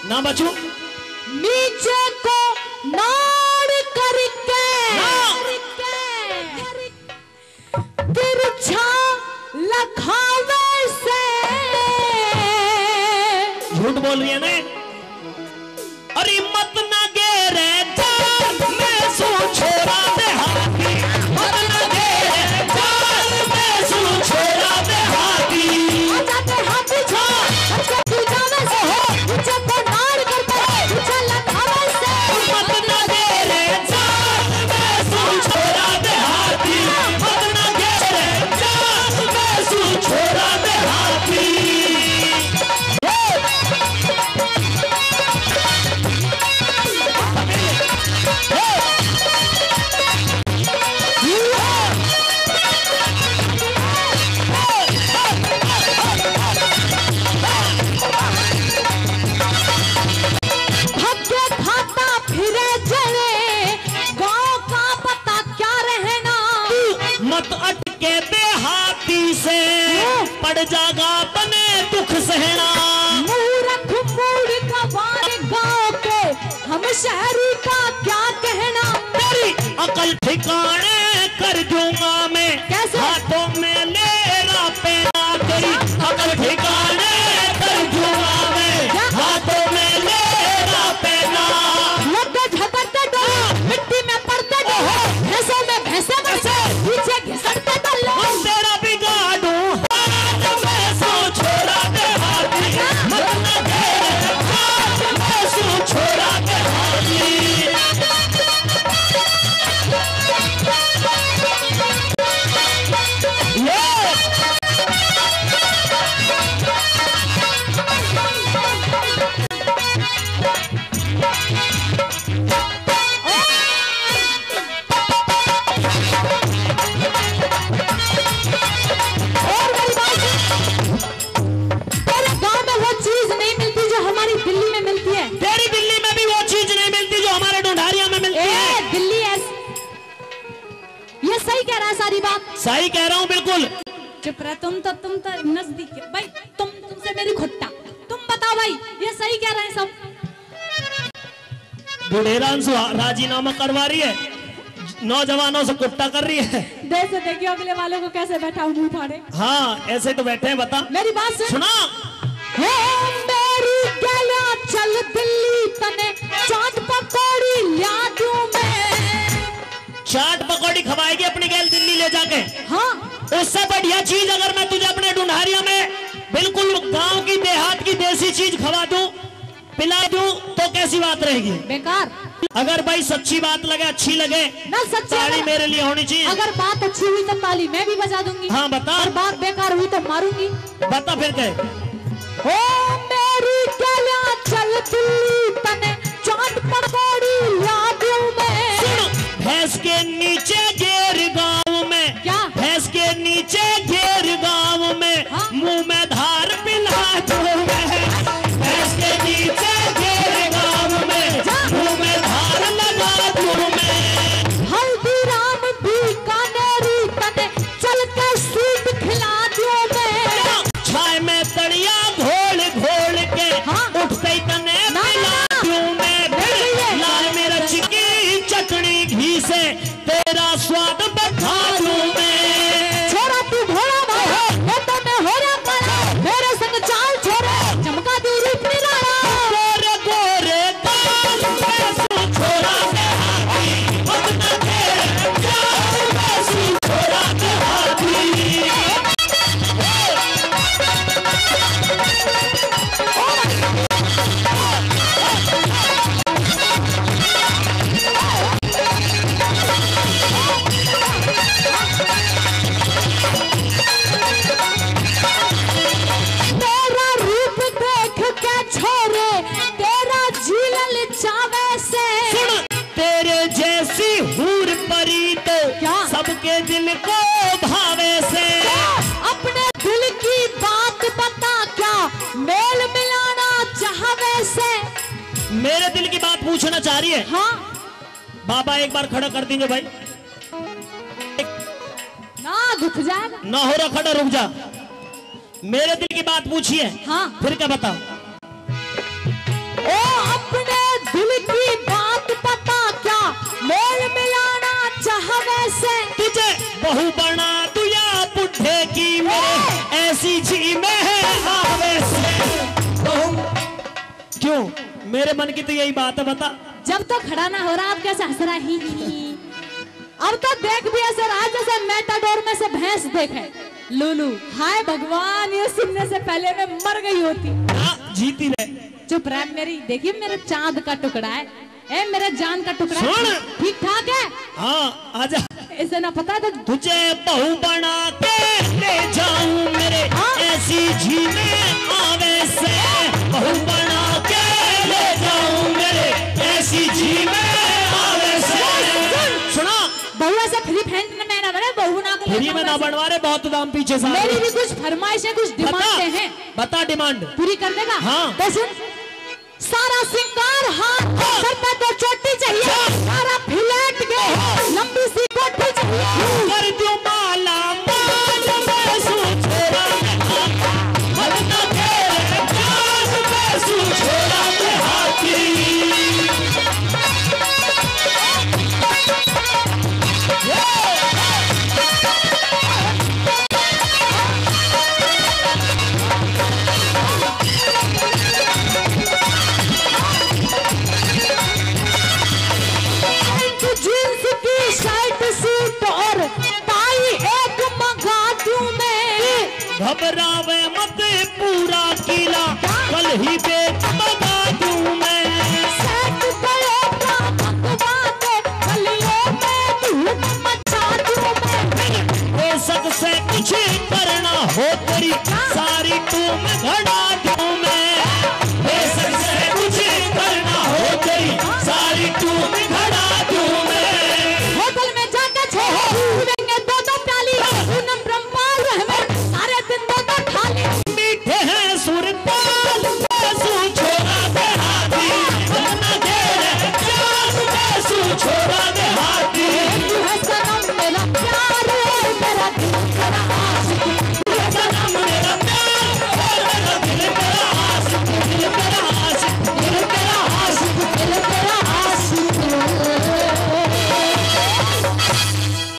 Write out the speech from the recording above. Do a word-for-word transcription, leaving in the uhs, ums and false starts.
ना बचू। नीचे को नाड़ करके ना। तिरछा लखावे से। झूठ बोल रही है ना। अरे मत ना गेरे जान, मैं सू छोरा देहाती। मत ना गेरे जान, मैं सू छोरा देहाती। आजा देहाती छोरा, हमसे तू जावे से। नीचे को नाड़ करके तिरछा लखावे से। मत ना गेरे जान, मैं सू छोरा देहाती। मत ना गेरे जान, मैं सू छोरा देहाती। धक्के खाता फिरे जड़े, गांव का पता क्या रहना। मत अटके देहाती से, क्यों? पड़ जागा अपने दुख सहना। मूरख मूड़ गवार गांव के, हम शहरी का क्या कहना। तेरी अकल ठिकाने कर दूंगा मैं। कैसे? हाथों में ले रा पेना। तेरी अकल ठिकाने कर दूंगा मैं। क्या? हाथों में ले रा पेना। लगे झपटते डोले, मिट्टी में पड़ते डोले। भैंसों में भैंसे बन के पीछे घिसटते डोले। हम तेरा बिगाड़ूं। और मेरी बात सुन, तेरे गांव में वो चीज नहीं मिलती जो हमारी दिल्ली में मिलती है। तेरी दिल्ली में भी वो चीज नहीं मिलती जो हमारे ढुंढारिया में मिलती है। ए, दिल्ली ऐस-, ये सही कह रहा है सारी बात। सही कह रहा हूँ बिल्कुल। चुप रह तुम तो, तुम तो नजदीक है। भाई, तुम, तुमसे मेरी खुट्टा। तुम बताओ भाई, ये सही कह रहे हैं सब? बुढ़ेरान से राजीनामा करवा रही है, नौजवानों से कुट्टा कर रही है। देख से देखियो अगले वाले को कैसे बैठा हूँ मुंह फाड़े। हाँ, ऐसे तो बैठे हैं, बता। मेरी बात सुन। सुना। हे मेरी गैला चल दिल्ली, तने चाट पकौड़ी ल्या दूं मैं। चाट पकौड़ी खवाएगी अपनी गैल दिल्ली ले जाके। हाँ। उससे बढ़िया चीज अगर मैं तुझे अपने ढुंढारिया में बिल्कुल गांव की, देहात की देसी चीज खवा दूं, पिला दूं, तो कैसी बात रहेगी? बेकार। अगर भाई सच्ची बात लगे, अच्छी लगे, ना सच्ची ताली अगर, मेरे लिए होनी चाहिए। अगर बात अच्छी हुई तो ताली मैं भी बजा दूंगी। हाँ, बता। और बात बेकार हुई तो मारूंगी। बता फिर कह। ओ मेरी गैला चल दिल्ली, तने चाट पकौड़ी ला दूं मैं। सुन, भैंस के नीचे घेर गांव में। क्या? भैंस के नीचे घेर गांव में। हाँ। मुंह में धार पिला दूं मैं। भैंस के नीचे घेर गांव में। जा। मुंह में धार लगा दूं मैं। हल्दीराम बीकानेरी, तने चल के स्वीट खिला दूं मैं। चाय में तड़िया घोल घोल के। हाँ। उठते ही तने ना, पिला ना, ना। दूं मैं। नहीं, नहीं, ये लाल मिर्च की चटनी घी से तेरा स्वाद बढ़ा दूं मैं। छोरा तू भोला भाला, मैं तो मैं हो रहा काला। मेरे संग चाल छोरा, चमका दे रूप निराला। गोरे गोरे गाल में तू छोरा देहाती, अब ना तेरे प्यार में तू छोरा देहाती। तेरा रूप देख के छोरे, तेरा जी ललचावे से। सुन, तेरे जैसी हूर परी तो क्या? सबके दिल को भावे से। क्या? अपने दिल की बात बता, क्या मेल मिलाना चाहवे से? मेरे दिल की बात पूछना चाह रही है? हाँ। बाबा एक बार खड़ा कर दीजिए भाई। ना घुट जाएगा। ना हो रहा खड़ा, रुक जा। मेरे दिल की बात पूछिए। हाँ। फिर क्या बताओ? ओ बहू बना तू या बुढ़े की मेरे, ऐसी जी में है आवे से। बहू, क्यों? मेरे मन की तो यही बात है, बता। जब तो खड़ा ना हो रहा, आप कैसे हंस रहा? ही, ही, ही। अब तो देख भी ऐसे रहा जैसे मेटाडोर में से भैंस देखे। लूलू, हाय भगवान, ये सुनने से पहले मैं मर गई होती। हाँ, जीती रहे। चुप रह मेरी, देखिए मेरे चांद का टुकड़ा है। ए, मेरा जान का टुकड़ा। सुन। ठीक ठाक है? हाँ, आजा। इसे ना पता है तो तुझे बहू बना के ले जाऊं मेरे, हाँ। ऐसी जी में आवे से। बहू बना के ले जाऊं मेरे, ऐसी जी में आवे से। सुन। सुना। बहू ऐसे फ्री फैंट में ना बने, बहू ना के फ्री में ना बनवा रहे, बहुत दाम पीछे से। मेरी भी कुछ फरमाइश है, कुछ डिमांड है। बता डिमांड। पूरी कर देगा? हाँ। तो सुन। सारा सिंगार हार, सर पे तो चोटी चाहिए, सारा फ्लैट के लंबी सी कोठी चाहिए। कर दूं माला माल मैं सू छोरा में हाथी, मरना तेरे प्यार में सू छोरा में हाथी। जींस की शर्ट सूट और टाई एक मंगा दूं मैं। घबरावे मत पूरा किला, कल ही बेच मंगा